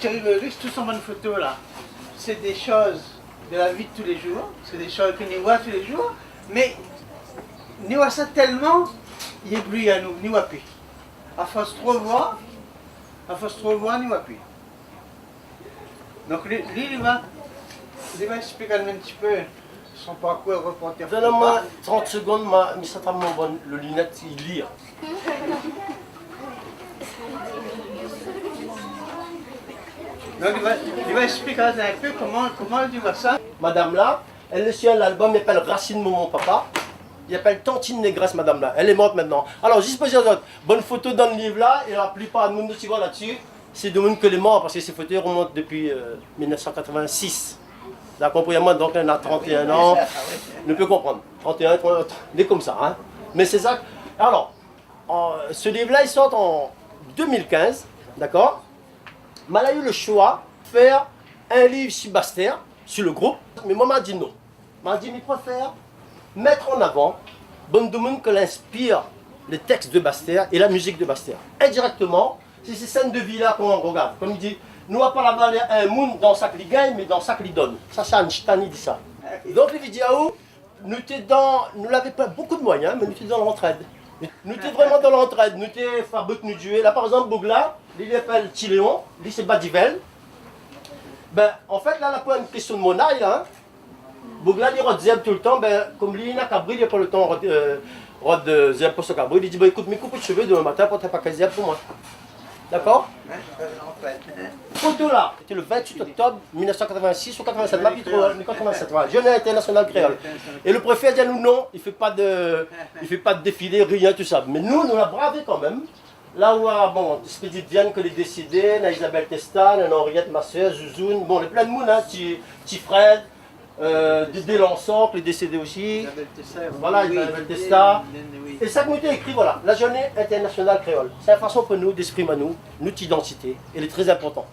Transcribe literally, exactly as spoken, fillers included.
Thierry Boiris, tout son bann foto la, sé dé shoz de la vi de tou lé zour, sé dé shoz ke ni voi tou lé zour, mé ni voi sa tèlman, li ébli anou, ni voi pi. A fors tro voi, a fors tro voi, ni voi pi. Donk li, li, li va, li va ésplik anou in ti pé son parkour reporter. Donn amoin trant segonn, ma, mi sa ta mon bann, lo linèt, li lir. Donk li va, li va ésplik anou in pé koman, koman li voi sa. Madam la, èl lé si in album, i apèl Racine Momon Papa. I apèl Tantine Négrès, madam la. Èl lé mort mintnan. Alor, zis pou dir azot, bann foto dan liv la, é la plipar de moun nou ti voi la dsi, sé de moun ke lé mor, parske sé foto i remont dopi, euh, mil nèf san katrovin-sis. Dakor, pou amoin, donk, néna trant-é-in an. Nou pé konprann. Trant-é-in, trant, lé komsa, in. Mé sé sa. Alor, an, se liv la, li sort an dé mil kinz, dakor ? Ma la u lo shoi fèr in liv si Bastèr, si lo group, mé moin, ma di non. Ma di, mi préfèr mèt an avan bann demoun ke la inspir lé tèks de Bastèr é la mizik de Bastèr. Indirèkteman, sé, sé sèn de vi la k'on rogard. Kom i di, nou va pa la valèr in moun dan sak li gingn, mé dan sak li donn. Sa, sé Einstein i di sa. Donk, li di aou, nou té dan, nou lavé pa bonpé de moiyin, mé nou té dan lantrèd. Nou té vréman dan lantrèd, nou té fabrik nou duo. La, par égzanp, boug la, li, li apèl Ti Léon, li sé Badivel. Bin, an fèt, la, la poin in késtion de mon az, la, in. Boug la, li rod zèrb toultan, bin, kom li néna kabri, li na pa lo tan rod, euh, rod, euh, zèrb pou son kabri, li di, bon, ékout, mi koup out shové, domin matin, port in paké zèrb pou moin. Dakor ? Foto la, sété lo vin-uit oktob mil nèf san katrovin-sis ou katrovin-sèt, ma pi tro, mé katrovin-sèt, voilà, Journée Internationale Créole. É lo préfé la di anou non, i fé pa de, i fé pa de défilé, rien, tousa. Mé nou, nou la bravé kanmèm. La ou, ah, bon, Expédit Vienne ke lé désédé, na Isabelle Testa, na Henriette Masseur, Zouzoun, bon, lé plin de moun, in, Ti, Ti Fred, euh, Dédé Lansor, ke lé désédé osi. Isabelle Testa, voilà, oui, Isabelle Testa. Vienne, oui. É sak nou té ékri, voilà, la Journée Internationale Créole. Sé in fason pou nou d'èksprim anou, nout idantité, é lé trè inportan.